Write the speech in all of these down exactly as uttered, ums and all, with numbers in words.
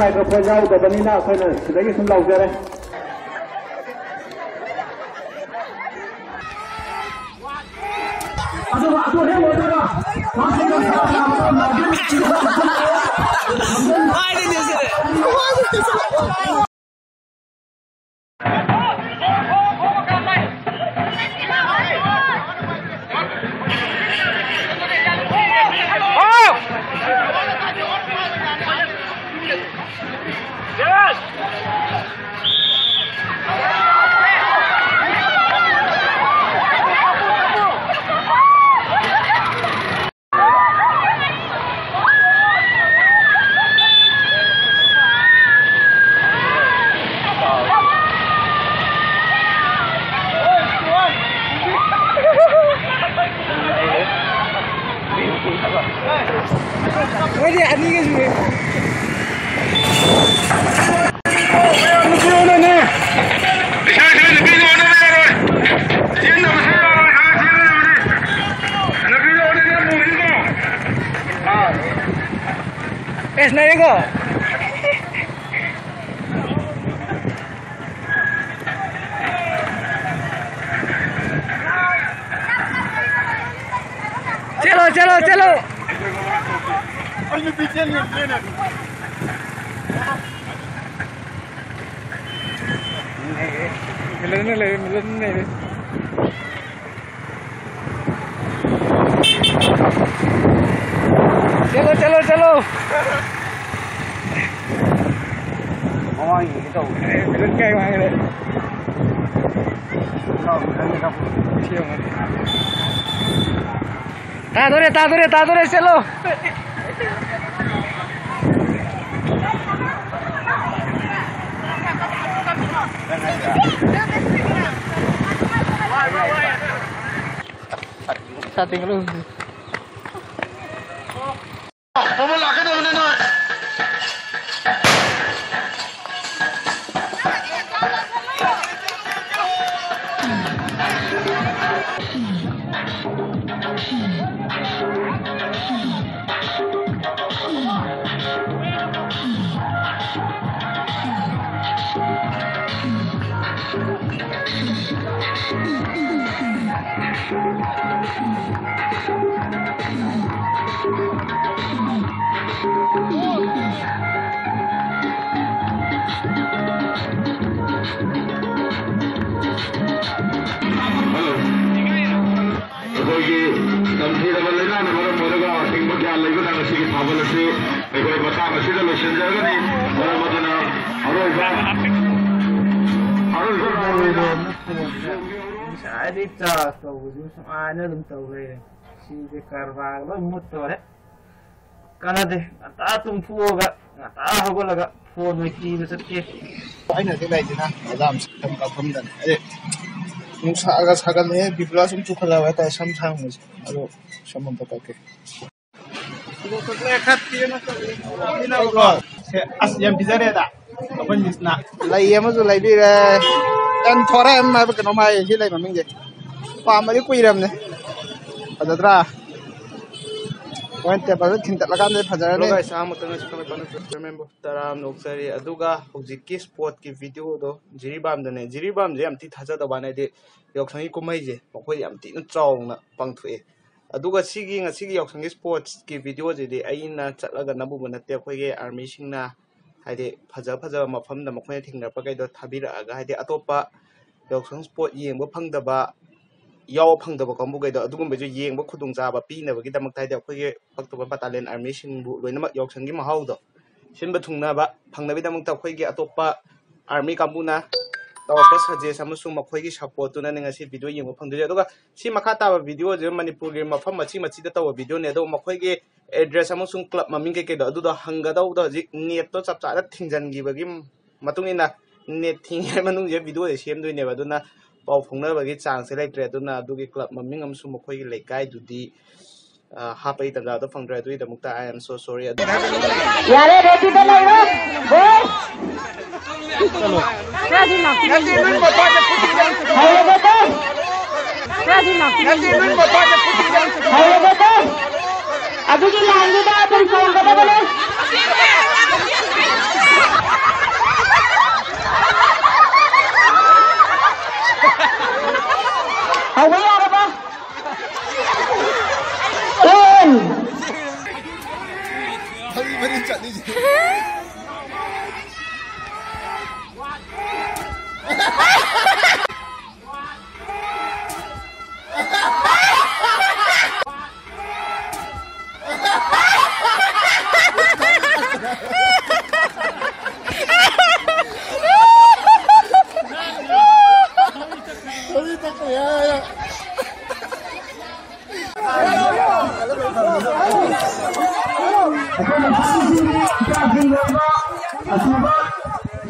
Microphone ꯌꯥꯎꯗꯕꯅꯤꯅ ꯑꯩꯈꯣꯏꯅ ꯁꯤꯗꯒꯤ ꯁꯨꯝ ꯂꯥꯎꯖꯔꯦ꯫ ꯑꯗꯨꯒ ꯑꯗꯨ ꯍꯦꯛ ꯂꯣꯏꯕꯒ ꯃꯣꯏꯗꯤ ꯑꯅꯤꯒ ꯁꯨꯔꯦ꯫ ꯅꯨꯄꯤ ꯑꯣꯟꯅꯅꯦ꯫ ꯏꯁꯥ ꯏꯁꯥ ꯅꯨꯄꯤ ꯑꯣꯟꯅꯕ ꯌꯥꯔꯣꯏ꯫ ꯆꯦꯟꯗꯕꯁꯨ ꯌꯥꯔꯣꯏ꯫ ꯈꯔ ꯆꯦꯟꯒꯗꯕꯅꯤ꯫ ꯅꯨꯄꯤ ꯑꯣꯟꯅꯅꯦ ꯄꯨꯔꯤꯗꯣ꯫ ꯑꯦꯁ ꯅꯥꯏꯌꯦꯀꯣ꯫ ꯆꯦꯜꯂꯣ, ꯆꯦꯜꯂꯣ, ꯆꯦꯜꯂꯣ꯫ ꯑꯩ ꯅꯨꯄꯤ ꯆꯦꯟꯒꯦ, ꯆꯦꯟꯒꯦ꯫ ꯃꯤꯂꯟꯅ ꯂꯩꯔꯦ, ꯃꯤꯂꯟꯅ ꯂꯩꯔꯦ꯫ ꯆꯦꯜꯂꯣ, ꯆꯦꯜꯂꯣ, ꯆꯦꯜꯂꯣ꯫ ꯃꯃꯥꯡꯒꯤꯗꯤ ꯇꯧꯕꯅꯦ꯫ ꯑꯦ, ꯃꯤꯂꯟ ꯀꯥꯏ ꯃꯥꯡꯈ꯭ꯔꯦ꯫ ꯁꯤ ꯌꯦꯡꯉꯣ꯫ ꯇꯥꯗꯣꯔꯦ, ꯇꯥꯗꯣꯔꯦ, ꯇꯥꯗꯣꯔꯦ, ꯆꯦꯜꯂꯣ꯫ ꯁꯥꯇꯤꯟ ꯈꯔ ꯎꯞꯁꯤ꯫ ꯃꯃꯜ ꯂꯥꯛꯀꯗꯕꯅꯤ ꯅꯣꯏ꯫ ꯂꯣꯏꯁꯤꯟꯖꯔꯒꯅꯤ꯫ ꯃꯔꯝ ꯑꯗꯨꯅ ꯑꯔꯣꯏꯕ, ꯑꯔꯣꯏꯕ round ꯑꯣꯏꯅ ꯉꯁꯥꯏꯗꯩ charge ꯇꯧꯕꯁꯨ ꯁꯨꯃꯥꯏꯅ ꯑꯗꯨꯝ ꯇꯧ ꯂꯩꯔꯦ꯫ ꯁꯤꯗꯤ ꯀꯔꯕꯥꯔ ꯂꯣꯏ ꯃꯨꯠꯇꯣꯔꯦ꯫ ꯀꯥꯟꯅꯗꯦ꯫ ꯉꯟꯇꯥ ꯇꯨꯝꯊꯣꯛꯑꯒ ꯉꯟꯇꯥ ꯍꯧꯒꯠꯂꯒ phone ꯑꯣꯏ ꯊꯤꯕ ꯆꯠꯀꯦ꯫ ꯑꯩꯅ ꯍꯧꯖꯤꯛ ꯂꯩꯔꯤꯁꯤꯅ ꯕꯗꯥꯝ ꯁꯝ ꯀꯛꯐꯝꯗꯅꯤ꯫ ꯑꯗꯩ ꯅꯨꯡꯁꯥꯒ ꯁꯥꯒꯠꯂꯛꯑꯦ, ꯕꯤꯕꯨꯂꯥ ꯁꯨꯝ ꯆꯨꯈꯠꯂꯛꯑꯕ ꯍꯥꯏꯇꯥꯔꯦ, ꯁꯝ ꯁꯥꯡꯕꯁꯦ꯫ ꯑꯗꯣ ꯁꯝ ꯑꯝꯇ ꯀꯛꯀꯦ꯫ ꯁꯦ, ꯑꯁ, ꯌꯥꯝ ꯄꯤꯖꯔꯦꯗ ꯑꯩꯈꯣꯏ ꯃꯤꯁꯅ꯫ ꯂꯩ ꯑꯃꯁꯨ ꯂꯩꯕꯤꯔꯦ꯫ ꯑꯦꯟꯊꯣꯔꯦꯝ ꯍꯥꯏꯕ ꯀꯩꯅꯣꯝ ꯍꯥꯏꯌꯦ ꯁꯤ ꯂꯩ ꯃꯃꯤꯡꯁꯦ꯫ ꯄꯥꯝꯕꯗꯤ ꯀꯨꯏꯔꯕꯅꯦ꯫ ꯐꯖꯗ꯭ꯔꯥ? ꯍꯣꯔꯦꯟ ꯇꯦꯕꯜꯗ ꯊꯤꯟꯇꯠꯂꯀꯥꯟꯗ ꯐꯖꯔꯅꯤ꯫ Hello guys, ꯑꯍꯥꯟꯕꯗ ꯉꯁꯤ ꯈꯪꯂꯛꯄ ꯅꯠꯇ꯭ꯔꯣ? ꯃꯦꯝꯕꯔ ꯇꯔꯥ ꯑꯃ ꯅꯣꯛꯆꯔꯤ꯫ ꯑꯗꯨꯒ ꯍꯧꯖꯤꯛꯀꯤ sportꯀꯤ videoꯗꯣ ꯖꯤꯔꯤꯕꯥꯝꯗꯅꯦ꯫ ꯖꯤꯔꯤꯕꯥꯝꯁꯦ ꯌꯥꯝ ꯊꯤ ꯊꯥꯖꯗꯕ ꯋꯥꯅꯤ, ꯍꯥꯏꯗꯤ ꯌꯥꯎꯁꯪꯒꯤ ꯀꯨꯝꯍꯩꯁꯦ ꯃꯈꯣꯏ ꯌꯥꯝ ꯊꯤꯅ ꯆꯥꯎꯅ ꯄꯥꯡꯊꯣꯛꯑꯦ꯫ ꯑꯗꯨꯒ ꯁꯤꯒꯤ ꯉꯁꯤꯒꯤ ꯌꯥꯎꯁꯪꯒꯤ sportsꯀꯤ videoꯁꯤꯗꯤ ꯑꯩꯅ ꯆꯠꯂꯒ ꯅꯝꯃꯨꯕ ꯅꯠꯇꯦ, ꯑꯩꯈꯣꯏꯒꯤ armyꯁꯤꯡꯅ ꯍꯥꯏꯗꯤ ꯐꯖ ꯐꯖꯕ ꯃꯐꯝꯗ ꯃꯈꯣꯏꯅ ꯊꯦꯡꯅꯔꯛꯄꯈꯩꯗꯣ ꯊꯥꯕꯤꯔꯛꯑꯒ, ꯍꯥꯏꯗꯤ ꯑꯇꯣꯞꯄ ꯌꯥꯎꯁꯪ sport ꯌꯦꯡꯕ ꯐꯪꯗꯕ, ꯌꯥꯎꯕ ꯐꯪꯗꯕ ꯀꯥꯡꯕꯨꯈꯩꯗꯣ ꯑꯗꯨꯒꯨꯝꯕꯁꯨ ꯌꯦꯡꯕ ꯈꯨꯗꯣꯡꯆꯥꯕ ꯄꯤꯅꯕꯒꯤꯗꯃꯛꯇ, ꯍꯥꯏꯗꯤ ꯑꯩꯈꯣꯏꯒꯤ ꯑꯣꯛꯇꯣꯕꯔ battalion armyꯁꯤꯡꯕꯨ ꯂꯣꯏꯅꯃꯛ ꯌꯥꯎꯁꯪꯒꯤ ꯃꯍꯥꯎꯗꯣ ꯁꯤꯟꯕ ꯊꯨꯡꯅꯕ ꯐꯪꯅꯕꯒꯤꯗꯃꯛꯇ ꯑꯩꯈꯣꯏꯒꯤ ꯑꯇꯣꯞꯄ army ꯀꯥꯡꯕꯨꯅ ꯇꯧꯔꯛꯄ suggest ꯑꯃꯁꯨꯡ ꯃꯈꯣꯏꯒꯤ supportꯇꯨꯅꯅꯦ ꯉꯁꯤ video ꯌꯦꯡꯕ ꯐꯪꯗꯣꯏꯁꯦ꯫ ꯑꯗꯨꯒ ꯁꯤ ꯃꯈꯥ ꯇꯥꯕ videoꯁꯦ ꯃꯅꯤꯄꯨꯔꯒꯤ ꯃꯐꯝ ꯃꯆꯤ ꯃꯆꯤꯗ ꯇꯧꯕ videoꯅꯦ꯫ ꯑꯗꯣ ꯃꯈꯣꯏꯒꯤ address ꯑꯃꯁꯨꯡ club ꯃꯃꯤꯡ ꯀꯩꯀꯩꯗꯣ ꯑꯗꯨꯗꯣ ꯍꯪꯒꯗꯧꯕꯗꯣ ꯍꯧꯖꯤꯛ netꯇꯣ ꯆꯞ ꯆꯥꯅ ꯊꯤꯡꯖꯤꯟꯈꯤꯕꯒꯤ ꯃꯇꯨꯡ ꯏꯟꯅ net ꯊꯤꯡꯉꯤꯉꯩ ꯃꯅꯨꯡꯁꯤꯗ videoꯁꯦ ꯁꯦꯝꯗꯣꯏꯅꯦꯕ꯫ ꯑꯗꯨꯅ ꯄꯥꯎ ꯐꯥꯎꯅꯕꯒꯤ chanceꯁꯦ ꯂꯩꯇ꯭ꯔꯦ꯫ ꯑꯗꯨꯅ ꯑꯗꯨꯒꯤ club ꯃꯃꯤꯡ ꯑꯃꯁꯨꯡ ꯃꯈꯣꯏꯒꯤ ꯂꯩꯀꯥꯏꯗꯨꯗꯤ, ꯑ, ꯍꯥꯞꯄꯒꯤ ꯇꯥꯟꯖꯥꯗꯣ ꯐꯪꯗ꯭ꯔꯦ꯫ ꯑꯗꯨꯒꯤꯗꯃꯛꯇ I am so sorry꯫ ꯑꯗꯨ ꯌꯥꯔꯦ, readyꯗ ꯂꯩꯔꯣ꯫ ꯍꯣꯏ꯫ ꯍꯧꯔꯒꯦꯀꯣ꯫ ꯍꯧꯔꯒꯦꯀꯣ꯫ ꯑꯗꯨꯒꯤ line-ꯗꯨꯗ ꯑꯗꯨꯝ ꯆꯣꯡꯒꯗꯕꯅꯦ꯫ ꯍꯧꯕ ꯌꯥꯔꯕ? Ten꯫ ꯐꯔꯤ ꯐꯔꯤ ꯆꯠꯂꯤꯁꯦ꯫ ꯑꯁꯤꯒꯨꯝꯕ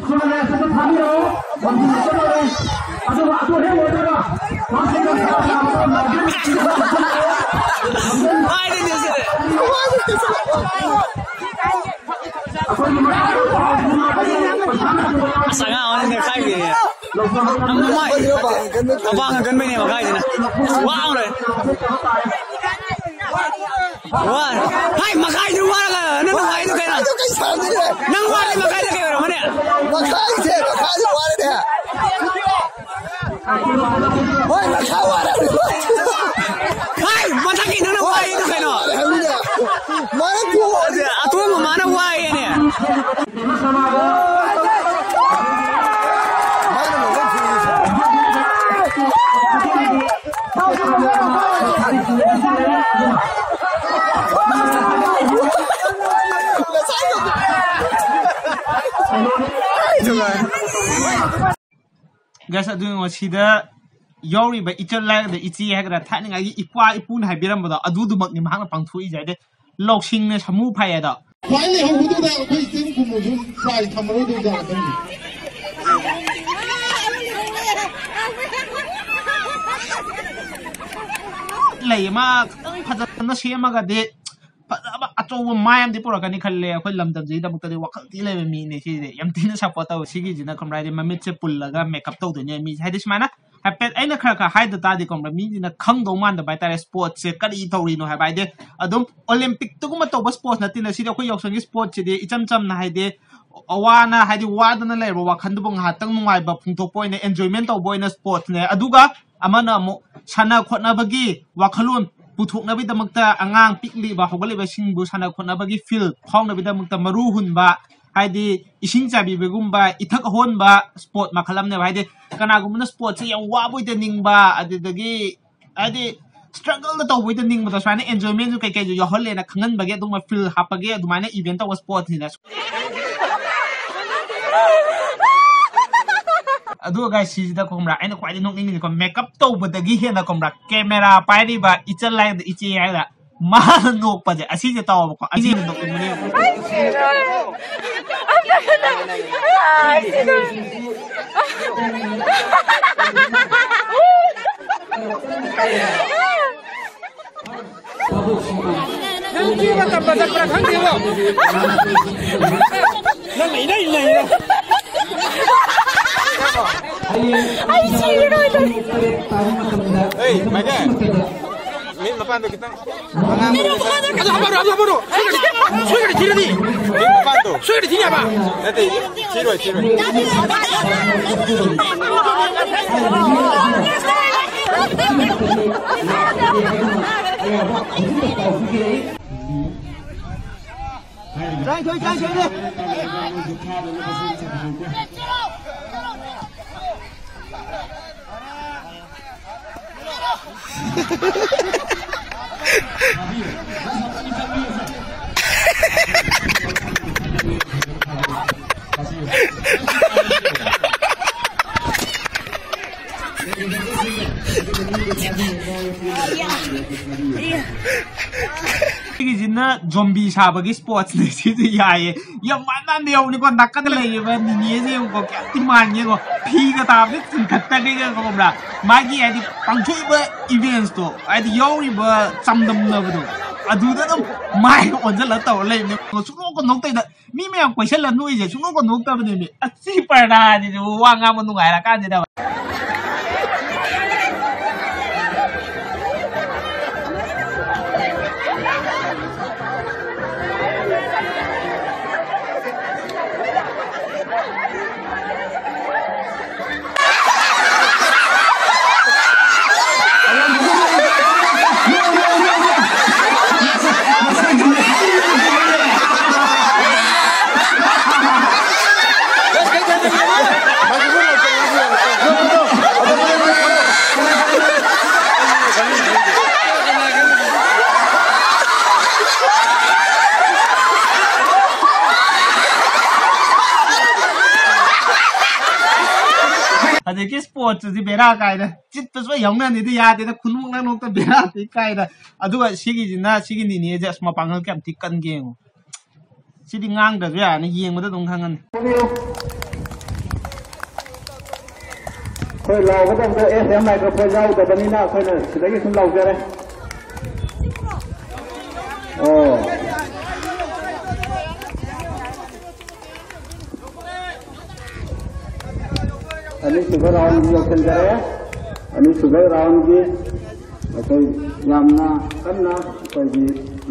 ꯁ꯭ꯀꯨꯜ ꯑꯁꯤꯗ ꯊꯥꯕꯤꯔꯛꯎ꯫ ꯃꯐꯝ ꯑꯃ ꯂꯩ꯫ ꯑꯗꯨꯒ ꯑꯗꯨ ꯍꯦꯛ ꯂꯣꯏꯕꯒ ꯃꯥꯁꯤꯗ ꯍꯥꯏꯔꯤꯅꯦ ꯁꯤꯗꯤ꯫ ꯑꯩꯈꯣꯏꯒꯤ ꯑꯁ, ꯑꯉꯥꯡ ꯑꯃꯅ ꯅꯦꯛꯈꯥꯏꯕꯤꯔꯦ꯫ ꯌꯥꯝ ꯅꯨꯡꯉꯥꯏ꯫ ꯃꯄꯥꯡꯒꯜ ꯀꯟꯕꯩꯅꯦ ꯃꯈꯥꯏꯁꯤꯅ꯫ ꯋꯥꯎꯔꯦ꯫ ꯋꯥ-, ꯍꯥꯏ, ꯃꯈꯥꯏꯗꯨ ꯋꯥꯔꯒ ꯅꯪ ꯅꯨꯡꯉꯥꯏꯗꯨ ꯀꯩꯅꯣ? ꯑꯗꯨ ꯀꯩ ꯁꯥꯟꯅꯗꯣꯏꯅꯣ? ꯅꯪ ꯋꯥꯔꯗꯤ ꯃꯈꯥꯏꯗ ꯀꯩ ꯑꯣꯏꯔꯝꯃꯅꯤ? ꯃꯈꯥꯏꯁꯦ, ꯃꯈꯥꯏꯁꯦ ꯋꯥꯔꯗꯤ꯫ ꯍꯣꯏ, ꯃꯈꯥ ꯋꯥꯔꯗꯤ꯫ ꯍꯥꯏ, ꯃꯊꯛꯀꯤ ꯅꯪꯅ ꯋꯥꯏꯗꯨ ꯀꯩꯅꯣ? ꯃꯥꯅ ꯄꯣ-, ꯑꯗꯨ ꯑꯇꯣꯡꯕ ꯃꯥꯅ ꯋꯥꯏꯌꯦꯅꯦ꯫ Guys, ꯑꯗꯨ ꯌꯦꯡꯉꯣ, ꯁꯤꯗ ꯌꯥꯎꯔꯤꯕ ꯏꯆꯜ ꯍꯥꯏꯒꯗ꯭ꯔꯥ, ꯏꯆꯦ ꯍꯥꯏꯒꯗ꯭ꯔꯥ, ꯊꯥꯏꯅꯉꯥꯏꯒꯤ ꯏꯄꯥ ꯏꯄꯨꯅ ꯍꯥꯏꯕꯤꯔꯝꯕꯗꯣ, ꯑꯗꯨꯗꯨꯃꯛꯅꯤ ꯃꯍꯥꯛꯅ ꯄꯥꯡꯊꯣꯛꯏꯁꯦ ꯍꯥꯏꯗꯤ꯫ ꯂꯧꯁꯤꯡꯅ ꯁꯃꯨ ꯐꯥꯏ ꯍꯥꯏꯗꯣ꯫ ꯈ꯭ꯋꯥꯏ ꯂꯩꯍꯧꯕꯗꯨꯗ ꯑꯩꯈꯣꯏ ꯏꯆꯦ ꯈꯨꯝꯃꯨꯁꯨ ꯄ꯭ꯔꯥꯏꯖ ꯊꯝꯃꯔꯣꯏꯗꯣꯏ ꯖꯥꯠꯂ ꯈꯪꯗꯦ꯫ ꯂꯩ ꯑꯃ ꯈꯤꯇꯪ ꯐꯖꯅ ꯁꯦꯝꯃꯒꯗꯤ ꯐꯖꯕ ꯑꯆꯧꯕ ꯃꯥꯏ ꯑꯃꯗꯤ ꯄꯨꯔꯛꯀꯅꯤ ꯈꯜꯂꯦ꯫ ꯑꯩꯈꯣꯏ ꯂꯝꯗꯝꯁꯤꯒꯤꯗꯃꯛꯇꯗꯤ ꯋꯥꯈꯜ ꯊꯤ ꯂꯩꯕ ꯃꯤꯅꯦ ꯁꯤꯁꯦ꯫ ꯌꯥꯝ ꯊꯤꯅ ꯁꯞꯄꯣꯔꯠ ꯇꯧꯋꯦ꯫ ꯁꯤꯒꯤꯁꯤꯅ ꯈꯪꯕ꯭ꯔꯥ ꯍꯥꯏꯗꯤ ꯃꯃꯤꯠꯁꯦ ꯄꯨꯜꯂꯒ ꯃꯦꯀꯞ ꯇꯧꯗꯣꯏꯅꯦ ꯃꯤꯁꯦ꯫ ꯍꯥꯏꯗꯤ ꯁꯨꯃꯥꯏꯅ ꯍꯥꯏꯐꯦꯠ ꯑꯩꯅ ꯈꯔ ꯈꯔ ꯍꯥꯏꯗ ꯇꯥꯔꯗꯤ ꯈꯪꯕ꯭ꯔꯥ ꯃꯤꯁꯤꯅ ꯈꯪꯗꯧ ꯃꯥꯟꯗꯕ ꯍꯥꯏꯇꯥꯔꯦ ꯁ꯭ꯄꯣꯔꯠꯁꯦ ꯀꯔꯤ ꯇꯧꯔꯤꯅꯣ ꯍꯥꯏꯕ꯫ ꯍꯥꯏꯗꯤ ꯑꯗꯨꯝ ꯑꯣꯂꯦꯝꯄꯤꯛꯇꯒꯨꯝꯕ ꯇꯧꯕ ꯁ꯭ꯄꯣꯔꯠꯁ ꯅꯠꯇꯦꯅ ꯁꯤꯗꯤ꯫ ꯑꯩꯈꯣꯏ ꯌꯥꯎꯁꯪꯒꯤ ꯁ꯭ꯄꯣꯔꯠꯁꯤꯗꯤ ꯏꯆꯝ ꯆꯝꯅ ꯍꯥꯏꯗꯤ ꯑꯋꯥꯅ ꯍꯥꯏꯗꯤ ꯋꯥꯗꯅ ꯂꯩꯔꯕ ꯋꯥꯈꯜꯗꯨꯕꯨ ꯉꯥꯏꯍꯥꯛꯇꯪ ꯅꯨꯡꯉꯥꯏꯕ ꯐꯣꯡꯗꯣꯛꯄ ꯑꯣꯏꯅ, ꯑꯦꯟꯖꯣꯏꯃꯦꯟ ꯇꯧꯕ ꯑꯣꯏꯅ ꯁ꯭ꯄꯣꯔꯠꯁꯅꯦ꯫ ꯑꯗꯨꯒ ꯑꯃꯅ ꯑꯃꯨꯛ ꯁꯥꯟꯅ ꯈꯣꯠꯅꯕꯒꯤ ꯋꯥꯈꯜꯂꯣꯟ ꯄꯨꯊꯣꯛꯅꯕꯒꯤꯗꯃꯛꯇ ꯑꯉꯥꯡ ꯄꯤꯛꯂꯤꯕ ꯍꯧꯒꯠꯂꯤꯕꯁꯤꯡꯕꯨ ꯁꯥꯟꯅ ꯈꯣꯠꯅꯕꯒꯤ ꯐꯤꯜ ꯐꯥꯎꯅꯕꯒꯤꯗꯃꯛꯇ ꯃꯔꯨ ꯍꯨꯟꯕ, ꯍꯥꯏꯗꯤ ꯏꯁꯤꯡ ꯆꯥꯏꯕꯤꯕꯒꯨꯝꯕ, ꯏꯊꯛ ꯑꯍꯣꯟꯕ ꯁ꯭ꯄꯣꯔꯠ ꯃꯈꯜ ꯑꯃꯅꯦꯕ꯫ ꯍꯥꯏꯗꯤ ꯀꯅꯥꯒꯨꯝꯕꯅ ꯁ꯭ꯄꯣꯔꯠꯁꯦ ꯌꯥꯝ ꯋꯥꯕ ꯑꯣꯏꯗ ꯅꯤꯡꯕ, ꯑꯗꯨꯗꯒꯤ ꯍꯥꯏꯗꯤ ꯁ꯭ꯇ꯭ꯔꯒꯜꯗ ꯇꯧꯕ ꯑꯣꯏꯗ ꯅꯤꯡꯕꯗꯣ, ꯁꯨꯃꯥꯏꯅ ꯑꯦꯟꯖꯣꯏꯃꯦꯟꯁꯨ ꯀꯩꯀꯩꯁꯨ ꯌꯥꯎꯍꯜꯂꯦꯅ ꯈꯪꯍꯟꯕꯒꯤ ꯑꯗꯨꯒꯨꯝꯕ ꯐꯤꯜ ꯍꯥꯞꯄꯒꯤ ꯑꯗꯨꯃꯥꯏꯅ ꯏꯚꯦꯟ ꯇꯧꯕ ꯁ꯭ꯄꯣꯔꯠꯁꯤꯅ꯫ ꯑꯗꯨꯒ guys, ꯁꯤꯁꯤꯗ ꯈꯪꯕ꯭ꯔꯥ, ꯑꯩꯅ ꯈ꯭ꯋꯥꯏꯗꯒꯤ ꯅꯣꯛꯅꯤꯡꯉꯤꯀꯣ, ꯃꯦꯀꯞ ꯇꯧꯕꯗꯒꯤ ꯍꯦꯟꯅ ꯈꯪꯕ꯭ꯔꯥ, ꯀꯦꯃꯦꯔꯥ ꯄꯥꯏꯔꯤꯕ ꯏꯆꯜ ꯍꯥꯏꯒꯗ꯭ꯔꯥ, ꯏꯆꯦ ꯍꯥꯏꯒꯗ꯭ꯔꯥ, ꯃꯥꯅ ꯅꯣꯛꯄꯁꯦ ꯑꯁꯤꯁꯦ ꯇꯧꯋꯦꯕꯀꯣ꯫ ꯑꯁꯤꯅ ꯅꯣꯛꯅꯤꯡꯕꯅꯦ꯫ ꯅꯪ ꯆꯦꯟꯕ ꯇꯝꯕ ꯆꯠꯄ꯭ꯔꯥ ꯈꯪꯗꯦꯕꯣ꯫ ꯅꯪ ꯂꯩꯔ ꯂꯩꯔ꯫ ꯑꯩ ꯁꯤꯔꯣꯏꯗꯧꯔꯤ꯫ ꯃꯥꯏꯀꯦꯜ, ꯃꯤꯠ ꯃꯄꯥꯟꯗ ꯈꯤꯇꯪ꯫ ꯑꯗꯨ ꯍꯥꯞꯄꯔꯣ, ꯑꯗꯨ ꯍꯥꯞꯄꯔꯣ꯫ ꯁꯣꯏꯒ꯭ꯔꯗꯤ, ꯁꯣꯏꯒ꯭ꯔꯗꯤ ꯊꯤꯔꯗꯤ꯫ ꯃꯤꯠ ꯃꯄꯥꯟꯗꯣ꯫ ꯁꯣꯏꯒ꯭ꯔꯗꯤ ꯊꯤꯅꯤ ꯍꯥꯏꯕ꯫ ꯅꯠꯇꯦ, ꯊꯤꯔꯣꯏ, ꯊꯤꯔꯣꯏ꯫ ꯁꯤꯒꯤꯁꯤꯅ ꯖꯣꯝꯕꯤ ꯁꯥꯕꯒꯤ ꯁ꯭ꯄꯣꯔꯠꯁꯅꯦ꯫ ꯁꯤꯁꯨ ꯌꯥꯏꯌꯦ꯫ ꯌꯥꯝ ꯃꯥꯟ ꯃꯥꯟꯕ ꯌꯧꯅꯤꯀꯣ꯫ ꯅꯥꯀꯟꯗ ꯂꯩꯔꯤꯕ ꯅꯤꯅꯦꯁꯦ ꯌꯦꯡꯉꯨꯀꯣ, ꯀꯌꯥꯝꯇꯤ ꯃꯥꯟꯒꯦꯀꯣ꯫ ꯐꯤꯒ ꯇꯥꯕꯗꯤ ꯆꯤꯡꯈꯠꯇꯒꯩꯒ ꯈꯪꯕ꯭ꯔꯥ? ꯃꯥꯒꯤ ꯍꯥꯏꯗꯤ ꯄꯥꯡꯊꯣꯛꯏꯕ ꯏꯚꯦꯟꯁꯇꯣ, ꯍꯥꯏꯗꯤ ꯌꯥꯎꯔꯤꯕ ꯆꯥꯡꯗꯝꯅꯕꯗꯣ, ꯑꯗꯨꯗ ꯑꯗꯨꯝ ꯃꯥꯏꯒ ꯑꯣꯟꯁꯤꯜꯂ ꯇꯧꯔ ꯂꯩꯕꯅꯦ꯫ ꯁꯨꯡꯅꯣꯛꯀ ꯅꯣꯛꯇꯩꯗ꯫ ꯃꯤ ꯃꯌꯥꯝ ꯀꯣꯏꯁꯜꯂ ꯅꯣꯛꯏꯁꯦ ꯁꯨꯡꯅꯣꯛꯀ ꯅꯣꯛꯇꯕꯅꯦꯃꯤ꯫ ꯑꯁꯤ ꯄꯔꯗꯥꯁꯤꯁꯨ ꯋꯥ ꯉꯥꯡꯕ ꯅꯨꯡꯉꯥꯏꯔꯀꯥꯟꯁꯤꯗ꯫ ꯍꯧꯖꯤꯛꯀꯤ ꯁ꯭ꯄꯣꯔꯠꯁꯤꯗꯤ ꯕꯦꯔꯥ ꯀꯥꯏꯗ꯫ ꯆꯤꯠꯄꯁꯨ ꯌꯥꯎꯅꯅꯤꯗꯤ ꯌꯥꯗꯦꯗ, ꯈꯨꯅꯣꯛ ꯂꯛꯅꯣꯛꯇ ꯕꯦꯔꯥ ꯊꯤ ꯀꯥꯏꯗ꯫ ꯑꯗꯨꯒ ꯁꯤꯒꯤꯁꯤꯅ, ꯁꯤꯒꯤ ꯅꯤꯅꯦꯁꯦ, ꯑꯁ, ꯃꯄꯥꯡꯒꯜ ꯀꯌꯥꯝ ꯊꯤ ꯀꯟꯒꯦ ꯌꯦꯡꯉꯣ꯫ ꯁꯤꯗꯤ ꯉꯥꯡꯗ꯭ꯔꯁꯨ ꯌꯥꯔꯅꯤ, ꯌꯦꯡꯕꯗ ꯑꯗꯨꯝ ꯈꯪꯉꯅꯤ꯫ ꯂꯥꯎꯒꯗꯕꯗꯣ ꯑꯦꯁ ꯑꯦꯝ ꯃꯥꯏꯀ꯭ꯔꯣꯐꯣꯟ ꯌꯥꯎꯗꯕꯅꯤꯅ ꯑꯩꯈꯣꯏꯅ ꯁꯤꯗꯒꯤ ꯁꯨꯝ ꯂꯥꯎꯖꯔꯦ꯫ ꯑꯣ꯫ ꯑꯅꯤꯁꯨꯕ ꯔꯥꯎꯟꯒꯤ ꯌꯧꯁꯤꯟꯖꯔꯦ꯫ ꯑꯅꯤꯁꯨꯕ ꯔꯥꯎꯟꯒꯤ ꯑꯩꯈꯣꯏ ꯌꯥꯝꯅ ꯀꯟꯅ ꯑꯩꯈꯣꯏꯒꯤ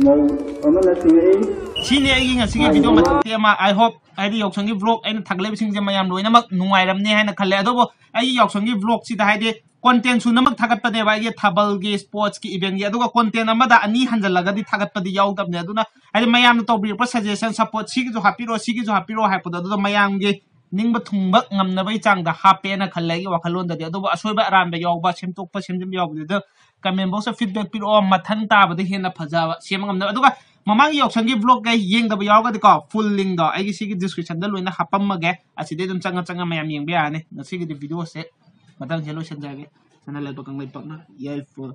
ꯃꯧ ꯑꯃꯅ ꯆꯤꯡꯉꯛꯏ꯫ ꯁꯤꯅꯤ ꯑꯩꯒꯤ ꯉꯁꯤꯒꯤ ꯚꯤꯗꯤꯑꯣ ꯃꯇꯦꯛ ꯑꯃ꯫ I hope ꯍꯥꯏꯗꯤ ꯌꯥꯎꯁꯪꯒꯤ ꯚ꯭ꯂꯣꯒ ꯑꯩꯅ ꯊꯥꯒꯠꯂꯛꯏꯕꯁꯤꯡꯁꯦ ꯃꯌꯥꯝ ꯂꯣꯏꯅꯃꯛ ꯅꯨꯡꯉꯥꯏꯔꯝꯅꯤ ꯍꯥꯏꯅ ꯈꯜꯂꯦ꯫ ꯑꯗꯨꯕꯨ ꯑꯩꯒꯤ ꯌꯥꯎꯁꯪꯒꯤ ꯚ꯭ꯂꯣꯒꯁꯤꯗ ꯍꯥꯏꯗꯤ ꯀꯣꯟꯇꯦꯟ ꯁꯨꯅꯃꯛ ꯊꯥꯒꯠꯄꯅꯦꯕ, ꯑꯩꯒꯤ ꯊꯥꯕꯜꯒꯤ, ꯁ꯭ꯄꯣꯔꯠꯁꯀꯤ, ꯏꯚꯦꯟꯒꯤ, ꯑꯗꯨꯒ ꯀꯣꯟꯇꯦꯟ ꯑꯃꯗ ꯑꯅꯤ ꯍꯟꯖꯜꯂꯒꯗꯤ ꯊꯥꯒꯠꯄꯗꯤ ꯌꯥꯎꯗꯕꯅꯦ꯫ ꯑꯗꯨꯅ ꯍꯥꯏꯗꯤ ꯃꯌꯥꯝꯅ ꯇꯧꯕꯤꯔꯛꯄ ꯁꯖꯦꯁꯟ, ꯁꯞꯄꯣꯔꯠ, ꯁꯤꯒꯤꯁꯨ ꯍꯥꯞꯄꯤꯔꯛꯑꯣ, ꯁꯤꯒꯤꯁꯨ ꯍꯥꯞꯄꯤꯔꯛꯑꯣ ꯍꯥꯏꯔꯛꯄꯗꯣ ꯑꯗꯨꯗꯣ ꯃꯌꯥꯝꯒꯤ ꯅꯤꯡꯕ ꯊꯨꯡꯕ ꯉꯝꯅꯕꯒꯤ ꯆꯥꯡꯗ ꯍꯥꯞꯄꯦꯅ ꯈꯜꯂꯦ ꯑꯩꯒꯤ ꯋꯥꯈꯜꯂꯣꯟꯗꯗꯤ꯫ ꯑꯗꯨꯕꯨ ꯑꯁꯣꯏꯕ ꯑꯔꯥꯟꯕ ꯌꯥꯎꯕ, ꯁꯦꯝꯗꯣꯛꯄ ꯁꯦꯝꯖꯤꯟꯕ ꯌꯥꯎꯕꯗꯨꯗ ꯀꯃꯦꯟ ꯕꯣꯛꯁꯇ ꯐꯤꯗꯕꯦꯛ ꯄꯤꯔꯛꯑꯣ꯫ ꯃꯊꯪ ꯇꯥꯕꯗ ꯍꯦꯟꯅ ꯐꯖꯕ ꯁꯦꯝꯕ ꯉꯝꯅꯕ꯫ ꯑꯗꯨꯒ ꯃꯃꯥꯡꯒꯤ ꯌꯥꯎꯁꯪꯒꯤ ꯚ꯭ꯂꯣꯒꯀ ꯌꯦꯡꯗꯕ ꯌꯥꯎꯔꯒꯗꯤꯀꯣ, ꯐꯨꯜ ꯂꯤꯡꯗꯣ ꯑꯩꯒꯤ ꯁꯤꯒꯤ ꯗꯤꯁꯀ꯭ꯔꯤꯞꯁꯟꯗ ꯂꯣꯏꯅ ꯍꯥꯞꯄꯝꯃꯒꯦ, ꯑꯁꯤꯗꯩ ꯑꯗꯨꯝ ꯆꯪꯉ ꯆꯪꯉ ꯃꯌꯥꯝ ꯌꯦꯡꯕ ꯌꯥꯔꯅꯤ꯫ ꯉꯁꯤꯒꯤꯗꯤ ꯚꯤꯗꯤꯑꯣꯁꯦ ꯃꯇꯥꯡꯁꯦ ꯂꯣꯏꯁꯤꯟꯖꯔꯒꯦ꯫ ꯁꯅꯥ ꯂꯩꯕꯥꯛ ꯀꯪꯂꯩꯄꯥꯛꯅ ꯌꯥꯏꯐꯔꯦ꯫